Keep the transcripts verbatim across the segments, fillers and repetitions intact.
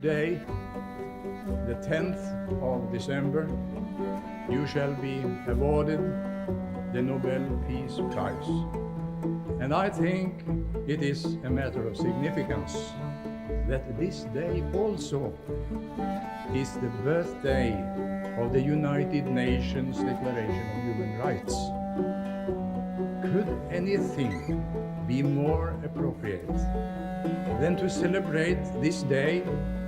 Day, the tenth of December, you shall be awarded the Nobel Peace Prize. And I think it is a matter of significance that this day also is the birthday of the United Nations Declaration of Human Rights. Could anything be more appropriate than to celebrate this day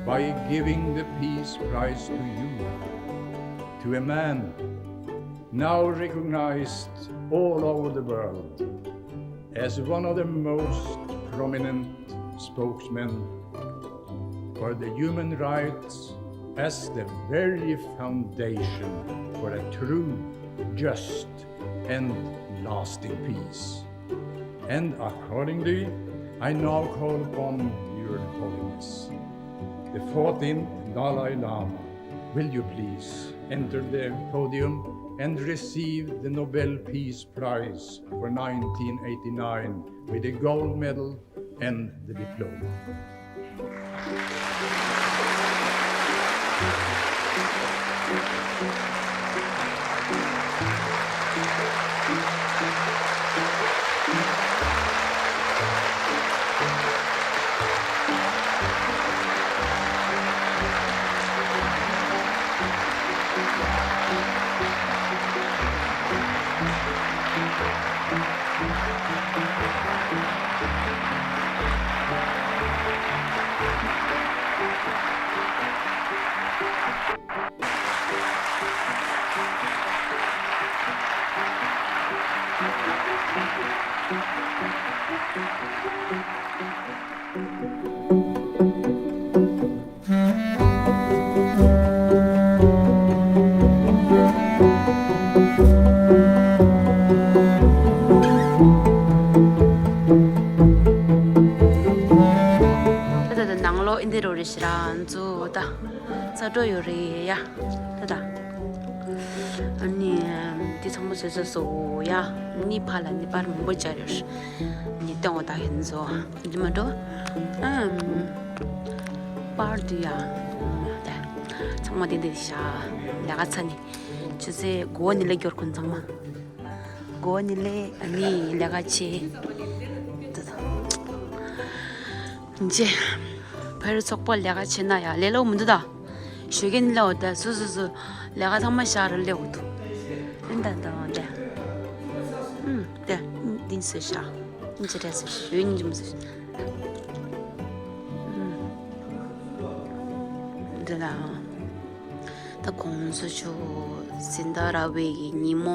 by giving the Peace Prize to you, to a man now recognized all over the world as one of the most prominent spokesmen for the human rights as the very foundation for a true, just, and lasting peace. And accordingly, I now call upon Your Holiness, the fourteenth Dalai Lama. Will you please enter the podium and receive the Nobel Peace Prize for nineteen eighty-nine with the gold medal and the diploma? ད་ད་ད་ནང་ལོགས་འདི་རུ་རེད་ཤག་ར། ང་ཚོ་ད་ཚར་འགྲོ་ཡོད་རེད་ཡ། ད་ད། ཨ་ནི་འདི་ཚང་མ་བཟོས་ཚར་སོང་ཡ། ཨ་ནི་ཕར་ལ་ནི་པར་མང་པོ་སྦྱར་ཡོད། ཨ་ནི་སྟོན་འོ་ད་ཡིན་ཚོ། འདི་མ་འགྲོ། ཨམ། པར་འདི་ཡ། ད་ཚང་མ་འདི་འདི་ཤག་ལས་ཀ་ཚར་ནི། ཆུ་ཚོད་དགུ་པ་ནི་ལས་འགྱུར་ཁུན་ཚང་མ། གོ་ནི་ལེ་ཨ་ནི་ལས་ཀ་བྱེད། ད་ད། ཇེ། ཕ་རི་ཚོགས་པ་ལས་ཀ་བྱེད་ན་ཡ་ལས་སླ་པོ་མི་འདུག་ད། ཞོགས་ཀས་ནི་སླ་པོ་ད། སུ་སུ་སུ་ལས་ཀ་ཚང་མ་ཞག་རེ་སླ་པོ་འདུག་ཨིན་ད་ད་ད། ཨུམ་ད་འདི་སུ་ཞག་ཨིན་ཅི་རེད་སུ་ཞུ་ཨིན་ཅི་མི་སུ་ཞག་ཨུམ་ད་ད། ད་གོང་ས་མཆོག་སྦྱིན་བདག་ར་བའི་གི་ཉིན་མོ་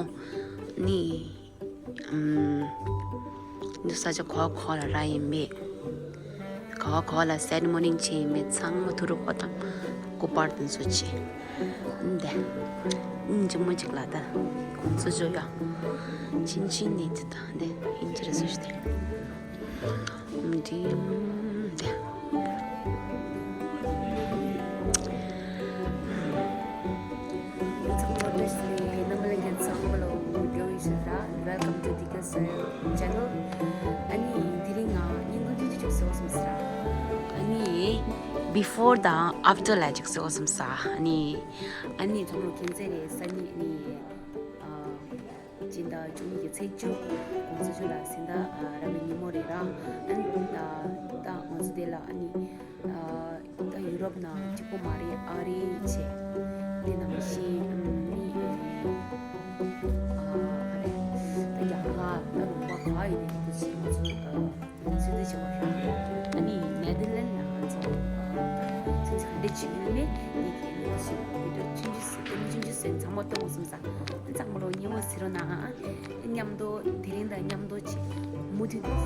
ནི། ཨམ། འདི་ས་ཆ་ག་བ་ག་བ་ལ་ར་ཡིན་མེད། ག་བ་ག་བ་ལ་སེ་རི་མོ་ནི་བྱེད་ཡིན་མེད། ཚང་མ་ཐུགས་རུ་ཁོ་དང་སྐུ་པར་དང་སུ་བྱེད། འདི། ཨིན་ཅི་མོ་ཅིག་ལ་ད། གོང་ས་མཆོག་ཡ། ཆིན་ཆིན་ནི་དེ་ད་འདི་ཨིན་ཅི་རེད་སུ་ཞིག་དེ། འདི། འདི། ཚང་མ་བཀྲ་ཤིས་བདེ་ལེགས། རྣམ་པ་ལྷན་རྒྱས་ཚང་མ་ལ་བཀྲ་ཤིས་བདེ་ལེགས། Welcome to Dikasar channel. ཨ་ནི་དེ་རིང་ང་བརྙན་ཐུང་ཅིག་ཅིག་བཟོ་བསམ་ས། ཨ་ནི་before དང་after ལ་ཅིག་བཟོ་བསམ་ས། ཨ་ནི་ཨ་ནི་ཚང་མ་མཁྱེན་གསལ་རེད། སང་ཉིན་ཨ་ནི་ཨ། སྤྱི་ཟླ་བཅུ་གཉིས་ཀྱི་ཚེས་བཅུ། གོང་ས་མཆོག་ལ་སྦྱིན་བདག་ར་བའི་ཉིན་མོ་རེད་ར། ཨ་ནི་ད་ང་ཚོ་དེ་ལ་ཨ་ནི་ད་ཡུ་རོབ་ནང་གཅིག་པོ་མ་རེད། ཨ་རི་བྱས། དེ་ནང་བཞིན་ཨ་ནི་ཨ་རེ་ད་རྒྱ་གར་ད་ལུང་པ་ག་ཡིན་ནའི་དེ་ཚོ་ང་ཚོ་སུས་བྱས་པ་ར། ཨ་ནི་ནེ་དར་ལན་ལ་ང་ཚོ་ཚུན་ཆད་ག་འདྲ་བྱེད་ཀྱི་ཡོད་མེད་དེ་གས་ནས་སུ་བི་ཌི་ཡོ་ཆུང་ཆུང་ཟེར་ཚང་མ་སྟོན་དགོས་བསམ་ས། ཚང་མ་ལོ་ཉིན་མོ་ཟེར་རོ་ན། མཉམ་དུ་དེ་རིང་དང་མཉམ་དུ་ཆེ་མུ་མཐུད་ནས་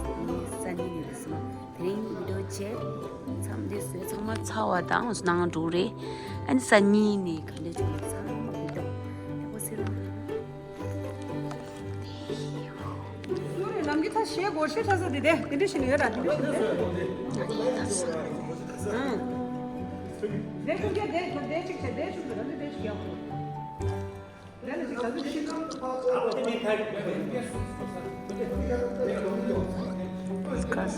ས་ནི་ནི་རེད་སོང་། དེ་རིང་བི་ཌི་ཡོ་བྱས། མཚམས་འདི་བཟོས་ཚང་མ་ཚར་བ་དང་སྣང་འགྲོ་རེད། ཨ་ནི་སང་ཉིན་ནི་ག་འདྲ་བྱུང་ཚང་མ་བི་ཌི་ཡོ་ཡག་པོ་ཟེར་རོ་ན། ནམ་གྱི་ཐ་ཤེས་སྒོར་ཤེས་ཁྲ་ས་དེ་དེ་དེ་འདྲ་ཞིག་ཡོད་ར། དེ་འདྲ་ཞིག་ཡོད། ཨ་དེ་ཐ་ས། ཨང་། དེ་ཤུགས་རྒྱག་དེ་དེ་ཅིག་བྱས། དེ་ཤུགས་དེ་རང་དེ་ཤིག་ཡག་པོ། Discuss.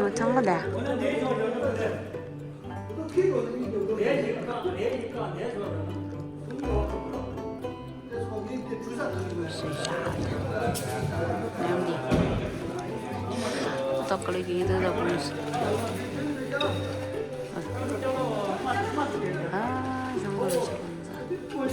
ཨ། ཁྲང་ག་ད། ཏོག་ཀ་ལི་གི་ཡིན་འདུག་ད་ཀུན། ཨ། བཟང་པོ་རེད་ཤག་ཀུན།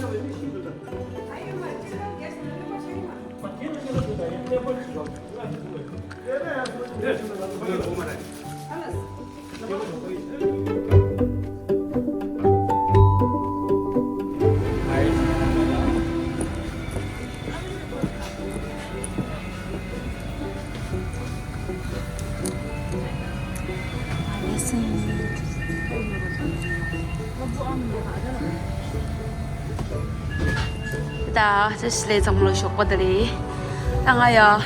ད་ཅི་ཞིག་ལས་ཚང་མ་ལ་ཞོགས་པ་དེ་རེད། ད་ང་ཡ། ཨེ།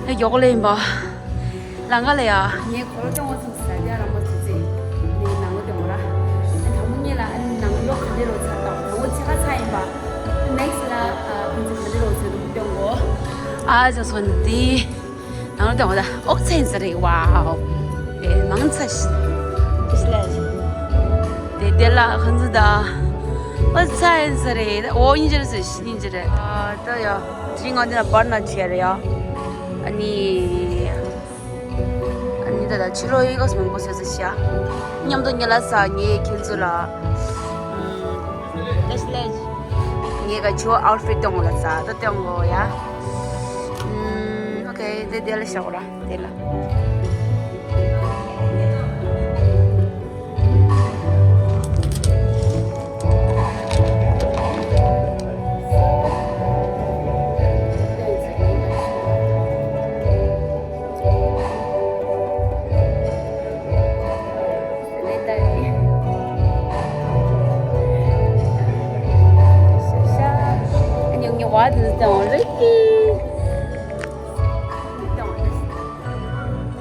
མགྱོགས་ལས་ཡིན་པ། ལང་ཀ་ལ་ཡ། ངས་འཁོར་ལོ་སྟོན་པ་ཚོ་ཟ་རྒྱ་རང་པ་ཚོ་ཚེ། ངས་ནང་ལོ་སྟོན་པ་ར། ཨ། དང་པོ་ངས་ལ་ཨ་ནང་ལོ་ག་འདྲ་རོ་ཚ་དང་དང་པོ་ཚེ་ཁ་ཚ་ཡིན་པ། ནེག་སི་ལ་ཨ་ཁོང་ཚོ་ག་འདྲ་རོ་ཚ་དང་སྟོན་གོ། ཨ་ཅག་ཚོ་འདི། ནང་ལོ་སྟོན་པ་ད་ཨོག་ཚན་ཟེར་རེད། ཝའོ། དེ་མང་ཚ་ཞིག་ཅི་ལ་ཞིག་དེ་དེ་ལ་ཁོང་ཚོ་ད་ཨོག་ཚན་ཟེར་རེད། ཨོ་ཡིན་ཅི་རེད་ཟེར་ཞིག་ཡིན་ཅི་རེད། ཨ་ད་ཡ། དེ་རིང་ང་འདི་ན་བར་ན་བྱས་རེད་ཡ། ཨ་ནི། ཨ་ནི་ད་ད་ཕྱི་ལོགས་ཡི་གེ་མང་པོ་བཟོས་ཚར་ཤག་མཉམ་དུ་ཉལ་ལ་ས་ངས་ཁྱེད་ཚོ་ལ། ཨམ། ད་ཞིག་ལས། ངས་ག་ཆོ་ཨའུཊ་ཕིཊ་སྟོན་གོ་ལ་ས་ད་སྟོན་གོ་ཡ། ཨམ། ཨོ་ཁེ། དེ་དེ་ལ་བཞག་གོ་ར་དེ་ལ།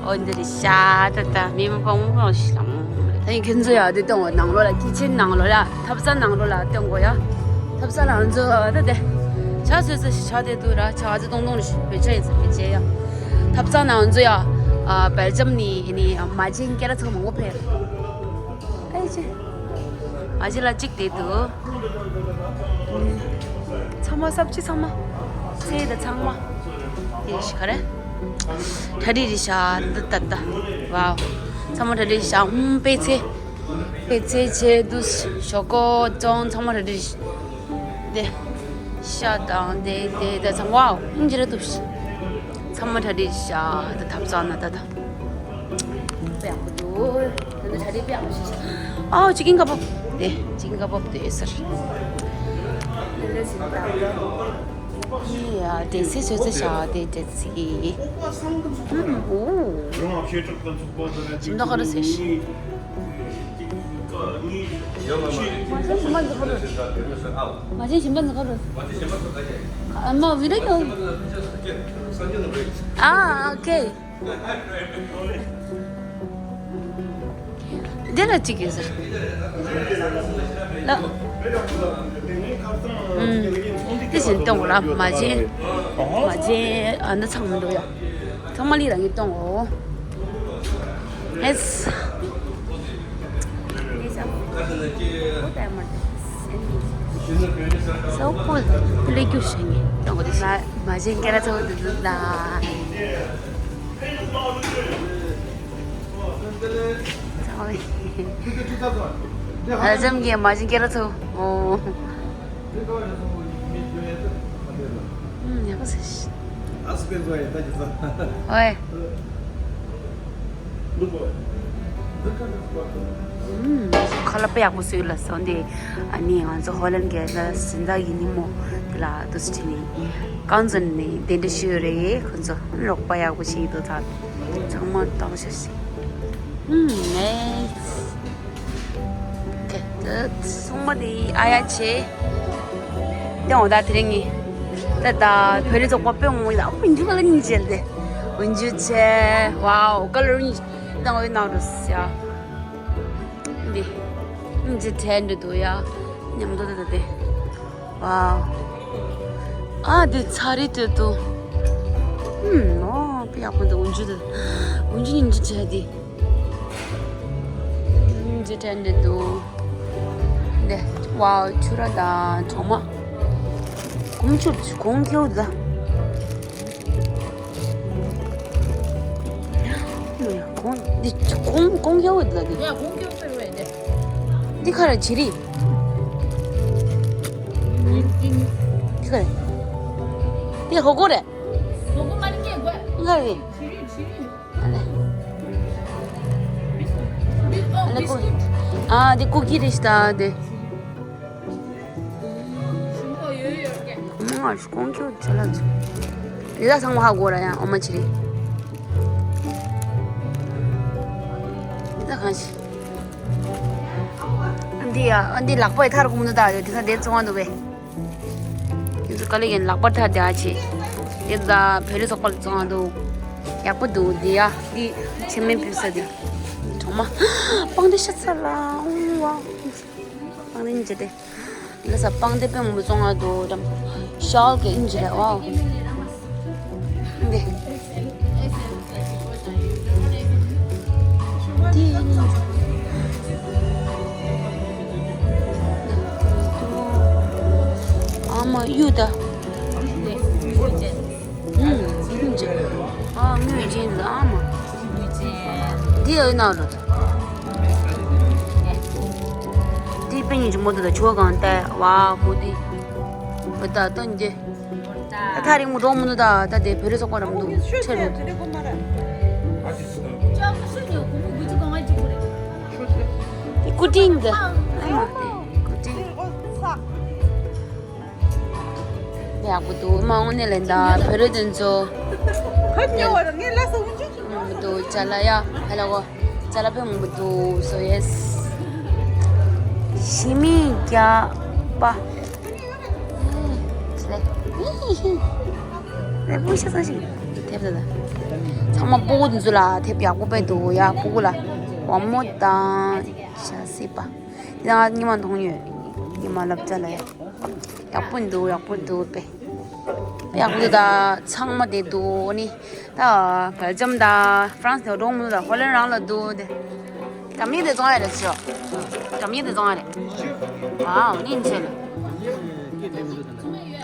ཨོ་འདི་རེད་ཤག་ད་ད་མི་མང་པོ་ཞིག་ལ། ད་ཡིན་ཁྱེད་ཚོ་ཡ་དེ་སྟོན་གོ། ནང་ལོགས་ལ་ཀི་ཆེན་ནང་ལོགས་ལ་ཐབ་ཚང་ནང་ལོགས་ལ་སྟོན་གོ་ཡ། ཐབ་ཚང་ལ་ང་ཚོ་ད་དེ་ཇ་བཟོས་ཚར་ཤག་ཇ་དེ་འདུག་ར། ཇ་ཨ་ཙི་ཏོང་ཏོང་རེད་ཤག་བོད་ཇ་ཡིན་ས་བོད་ཇ་ཡ། ཐབ་ཚང་ནང་ང་ཚོ་ཡ། ཨ། སྦེལ་ཇམ་ནས་ནི་མ་བྱན་སྐད་གྲགས་ཚང་མང་པོ་ཕེབས། ཨེ་ཅེ། ཨ་ཅེ་ལ་གཅིག་དེ་འདུག་ཚང་མ་སབ་ཅི་ཚང་མ། ཚལ་དང་ཚང་མ། དེ་ཤི་ཁ་རེ། གྲ་སྒྲིག་རེད་ཤག་འདི་ལྟ་ལྟ། ཝའོ། ཚང་མ་གྲ་སྒྲིག་ཤག་ཧུམ། པད་ཚལ། པད་ཚལ་བྱས་འདུག་ཞོག་ཀོ་ཅོང་ཚང་མ་གྲ་སྒྲིག་དེ། ཤ་དང་དེ་དེ་དེ་ཚང་མ། ཝའོ། ཨིན་ཇི་རེད་འདུག་ཚང་མ་གྲ་སྒྲིག་ཤག་ད་ཐབ་ཚང་ན་ད་ད། དཔེ་ཡག་པོ་འདུག་ད་ནི་གྲ་སྒྲིག་དཔེ་ཡག་པོ་བྱས་ཤག་ཨའོ། ཅི་ཀིན་ཀ་བབ་དེ། ཅི་ཀིན་ཀ་བབ་དེ་ཟེར། ལེ་ལེ་ཞིག་ད། ཡ། དེ་སི་བཟོས་ཚར་ཤག་དེ་དེ་སི། ཨུམ། ཨོ། ཞིམ་མདོག་ཁ་རུ་ཟེར་ཤག་མ་བྱན་ཞིམ་པ་འདི་ཁ་རུ། མ་བྱན་ཞིམ་པ་འདི་ཁ་རུ། ཨ་མ་བི་ཌི་ཡོ། ཨ། ཨོ་ཁེ། འདི་ལ་གཅིག་ཡོད་ཟེར། ལ། ཨུམ། དེ་བཞིན་གཏོང་ར་མ་བྱན། མ་བྱན་ཨ་འདི་ཚང་མི་འདུག་ཡ། ཚང་མ་ལི་རང་གིས་གཏོང་འོ། ཨེས། So cool. ཀླད་རྒྱུ་ཞིག་ནི་གཏོང་གོ་དེ་ཤ། མ་བྱན་སྐད་ལ་ཚོགས་འདུག་ད། ཨ་ཙམ་གྱིས་མ་བྱན་སྐད་ལ་ཚོགས། ཨོ། ཨུམ། ཡག་པོ་ཟེར་ཤག་ཨོའི། ཁ་ལག་དཔེ་ཡག་པོ་བཟོས་ལ་སོང་དེ། ཨ་ནི་ང་ཚོ་ཧོ་ལན་གྱི་ལ་སྲིད་འཛིན་གྱི་ཉིན་མོ་དེ་ལ་དུ་སི་ཁྲིད་ནས་ཀང་ཟོན་ནས་གདན་འདྲེན་ཞུས་རེད། ཁོ་ཚོ་རོགས་པ་ཡག་པོ་བྱེད་འདུག་ད་ཚང་མ་ལྟ་བ་ཤ་ཤི། ཨུམ་ནེ། ཁེ་ད་སོང་མ་དེ་ཨ་ཡ་ཆེ། དེ་འོ་ད་དེ་རིང་ངི་ད་ད་བོད་རིགས་ཚོགས་པ་དཔེ་ངོ་ཡ་འོ་འཇུ་ག་ལ་གཉིས་བྱེད་དེ། འོ་འཇུ་ཆེ། ཝའོ་ཀ་ལར་གཉིས། དང་འོ་ནང་རུ་ཡ། འདི། འདི་ཐན་འདི་འདུག་ཡ། ཉམས་དོ་དེ་དེ། ཝའོ། ཨ་འདི་ཚ་རེད་དེ་འདུག་ཨུམ། ཨོ་དཔེ་ཡག་པོ་འདུག་འོ་འཇུ་དེ། འོ་འཇུ་ནི་འཇུ་ཆ་དེ། འཇུ་ཐན་འདི་འདུག་འདི། ཝའོ་ཆུ་ར་དང་གྲོ་མ། གོང་ཆུ་གོང་ཁེའུ་ད། གོང་འདི་གོང་གོང་ཁེའུ་འདི་ལ་འདི། ཡ་གོང་ཁེའུ་ཟེར་བས་འདི། འདི་ག་རེ་ཇི་རི། འདི་ག་རེ། འདི་ཧོ་གོ་རེད། ཧོ་གོ་མ་རེད་ཀྱེ་གོ། འདི་ག་རེ། ཇི་རི་ཇི་རི། ཨ་ལེ། ཨ་ལེ་ཀུ། ཨ་འདི་ཀུ་ཀི་རེད་ཤི་ད་འདི། མ་ང་ཤི་ཀོང་ཁྱོད་ཅི་ལ་ཚུ། ལི་ལ་ཚང་མ་ཧ་གོ་ར་ཡང་ཨོ་མ་ཆི་རི། ད་གང་ཤི། འདི་ཡ་འདི་ལག་པ་ཡི་ཐར་གོམ་དུ་ད་དེ་ས་དེ་ཚོང་བ་འདུག་བས། དེ་ཚོ་ག་ལེ་ཡིན་ལག་པ་ཐར་དེ་ཨ་ཆི། དེ་ད་བོད་རིགས་ཚོགས་པ་ལ་ཚོང་བ་འདུག་ཡག་པོ་འདུག་འདི་ཡ་འདི་ཆེ་མེད་ཕུལ་ས་དེ། གྲོག་མ། པང་དེ་ཤ་ཚ་ལ་ཨུ་ཝ། པང་དེ་འཇེ་དེ། ལ་ས་པང་དེ་པེ་མོ་བཙོང་ང་དོ་དམ། ཤའོ་གེ་ཨིན་ཇི་རེད་ཨོ། འདི། འདི་ཨིན་ཇི། ཨ་མ་གཡུ་ད། ཨུམ། ཨ་དངུལ་ཅན་ལ་ཨ་མ། འདི་ཨེ་ན་རུ། འདི་པེ་ཉིན་གྱི་མོ་དུ་ད་ཆོ་གང་ཏེ་ཝ་མོ་འདི། བུ་ད་སྟོན་གྱི། ད་ཐ་རིང་མོ་འགྲོ་མོ་དུ་ད་ད་དེ་བོད་རིགས་ཚོགས་པ་རམ་འདུག་ཆེ་རུ། ཀུ་ཏིང་གི། ཨ་མ་དེ་ཀུ་ཏིང་། ཡག་པོ་འདུག་མ་འོང་ནས་ལེན་ད་བོད་རིགས་དེ་ཚོ། ཁ་ཉོ་བ་ངས་ལ་སོ་འཇུ། འདུག་ཅ་ལག་ཡ་ཧ་ལ་གོ། ཅ་ལག་དཔེ་མང་པོ་འདུག་སོ་ཡེས། ཞི་མི་རྒྱག་པ། ལེ། ལེ་པུ་ཤ་ཚང་ཞིག་ཐེབས་ད་ད། ཚང་མ་སྤུ་གུ་འདི་ཚོ་ལ་ཐེབས་ཡག་པོ་དཔེ་འདུག་ཡ། སྤུ་གུ་ལ་ཝ་མོ་དང་ཤ་སི་པ། དེ་ང་ཉི་མ་མཐོང་ཡོད། ཉི་མ་ལབ་ཙ་ལ་ཡ། ཡག་པོ་འདུག་ཡག་པོ་འདུག་པས། ཡག་པོ་འདུག་ད་ཚང་མ་དེ་འདུག་ནི། ད་བལ་ཇམ་ད་ཧྥ་རན་སི་དེ་འགྲོ་མི་འདུག་ད་ཧོ་ལན་རང་ལ་འདུག་དེ། འགྲམ་ཡིག་དེ་བཙོང་ཡ་རེད་ཤོ། འགྲམ་ཡིག་དེ་བཙོང་ཡ་རེད། ཝའོ་སྙིང་རྗེ་ལ།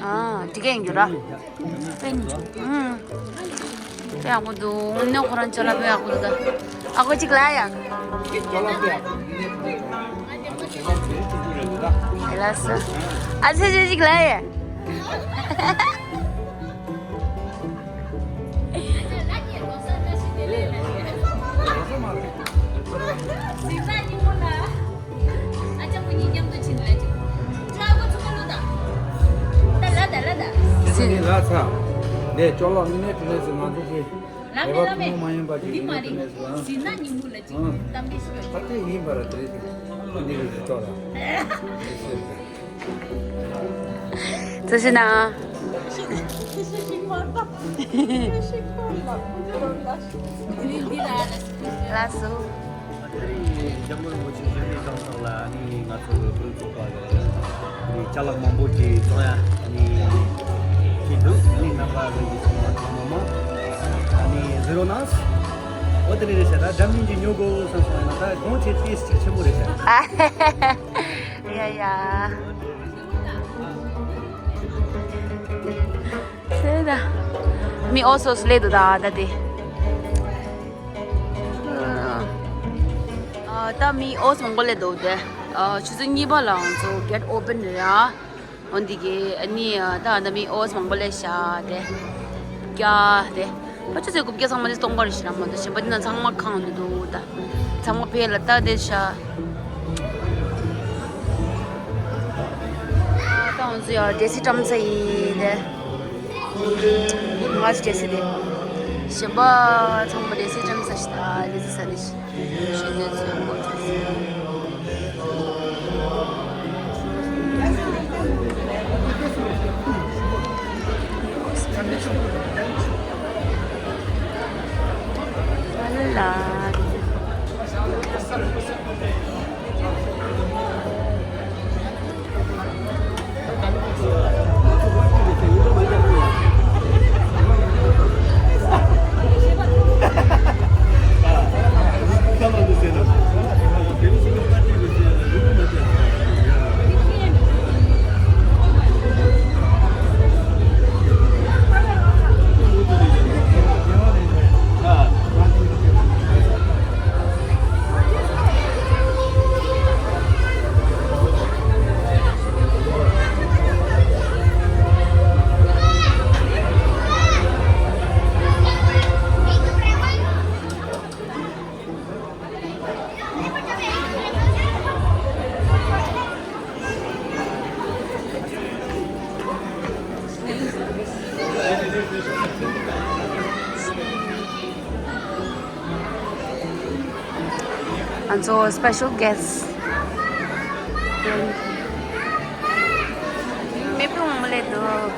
ཨ་འགྲིག་གི་ཡིན་རྒྱུ་ར། དཔེ་ཡག་པོ་འདུག་དངོས་གནས་ཁོ་རང་ཅ་ལག་དཔེ་ཡག་པོ་འདུག་ད་ཨ་ཁོ་གཅིག་ལ་ཡ། ལགས་སོ། ཨ་ཚེ་ཚེ་གཅིག་ལ་ཡ། ཟིན་ལ་ཚ། ནས་ཅོག་ལ་ནི་ནས་དུ་ནས་སུ་ང་ཚོ་གི་ལ་མེ་ལ་མེ། འདི་མ་རེད། ཟིན་ན་ཉིན་མོ་ལ་ཅིག་གཏམ་དཔེ་ཞིག་ད་ལྟ་ཡིན་པ་ར་དེ་རེད། འདི་རེད་ཅོག་ལ། ཚོ་ཤི་ན། ལགས་སོ། ཨ་ནི་འཇམ་མགོན་རིན་པོ་ཆེ་གཞོན་ནུའི་གདན་ས་ལ་ཨ་ནི་ང་ཚོ་བོད་ཚོགས་པ་གི་ཨ་ནི་ཅ་ལག་མང་པོ་ཅིག་བཙོང་ཡ་ཨ་ནི་ཅིག་འདུག་ཨ་ནི་རྣམ་པ་ལྷན་རྒྱས་ཚང་མ་ཚང་མ་མ་ཨ་ནི་ཟེར་རོགས་གནང་། འོ་དེ་ནི་རེད་ཤག་ད་འགྲམ་གཉིས་ཀྱི་ཉོ་དགོས་བསམ་སོང་ཡ་ན་ད་གོང་ཆེ་ཏིས་ཅིག་ཆེན་པོ་རེད་ཤག་ཡ་ཡ། ད་མི་ཨོ་སོ་སོ་སླེབས་འདུག་ད་ད་དེ། ཨ་ད་མི་ཨོ་སོ་མང་པོ་སླེབས་འདུག་དེ། ཨ་ཆུ་ཚོད་གཉིས་པ་ལ་ང་ཚོ་གེ་ཊི་ཨོ་པན་རེད་ཡ། འོ་འདི་གི་ཨ་ནི་ད་ད་མི་ཨོ་སོ་མང་པོ་སླེབས་ཤག་དེ། རྒྱ་དེ། ཕ་ཆུ་ཚོད་དགུ་བརྒྱ་ཚང་མ་དེ་སྟོང་པ་རེད་ཤི་ར་མ་གཏོགས་གཞན་པ་འདི་ན་ཚང་མ་ཁང་འདུག་འདུག་ད། ཚང་མ་ཕེབས་ལ་ལྟ་བསྡད་ཤག་ད་ང་ཚོ་ཡང་འབྲས་སིལ་བཀྲམ་ས་ཡིན་ཏེ། ང་ཚོ་འབྲས་སིལ་དེ། གཞན་པ་ཚང་མ་འབྲས་སིལ་བཀྲམ་ས་ཞིག་ད་འབྲས་སིལ་ཟ་ནི་ཞིག་ང་ཚོ་special guest མེད་པའི་འོང་མ་ལེ་འདུག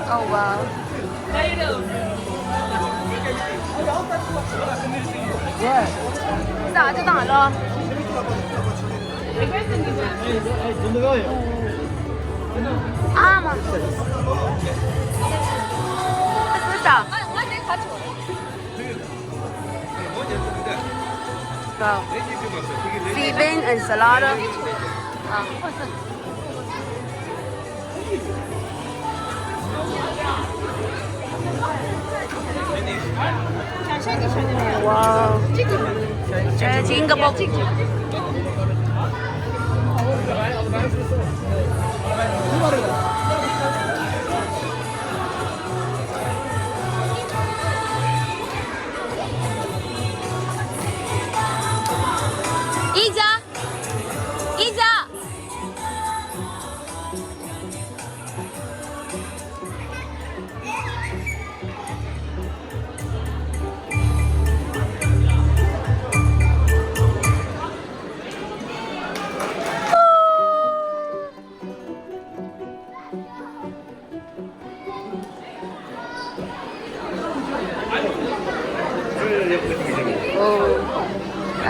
Oh wow. ད་ཨ་ཅག་དང་ལོ། ཨ་མ། ཨ་སུ་ད། Wow. Seaweed ensalada. Ah. Wow. Chicken. Eh, chicken kabab. Ija. Ija.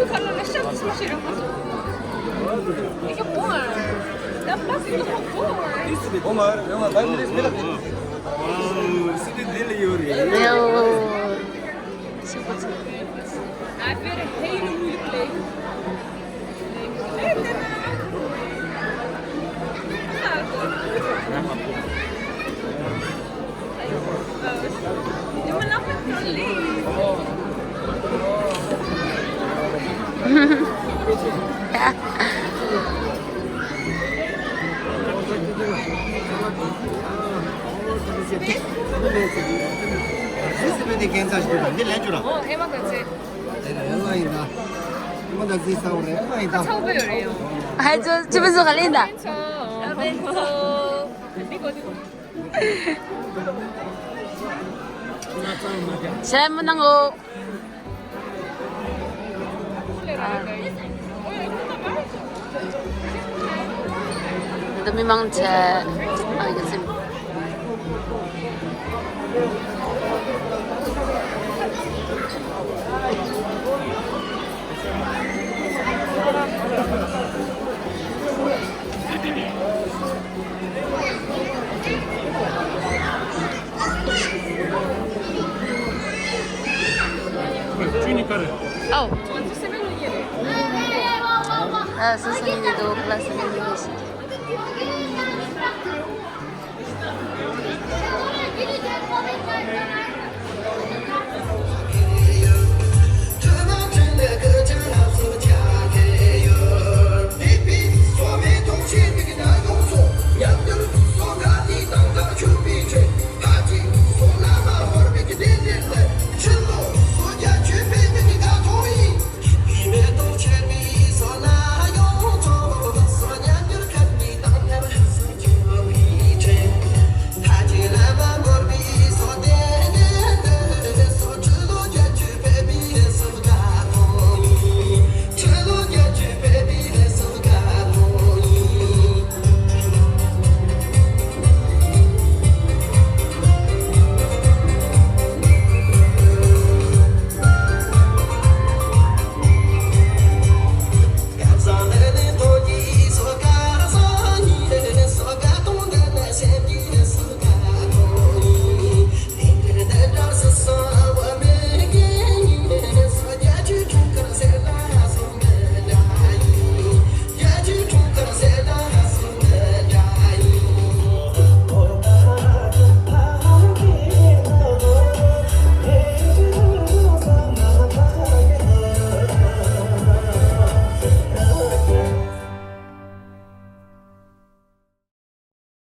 ཚོ་ཁ་ལོ་ལ་ཤ་ཚ་ཞིག་རང་ཁ་ཚོ། Did you born? That must be the whole board. Born, born, five minutes, minute. Wow, སི་ཏི་ལྡི་ལི་ཡོད་རེད། ཡོ། ཤུགས་པ་ཚོ། I bet hate when you play. ཨ་ཅོ་ཅི་བཟོ་ག་ལེན་ད། ཨ་ཅོ་ཅི་བཟོ་ག་ལེན་ད། ཞལ་མི་གནང་ངོ་། འདི་མི་མང་ཆེ། ཨ་ཡ་སེམས། ཨོ། ཨ་སུ་སུ་ཡིན་འདུག་ལ་སུ་ཡིན་འདུག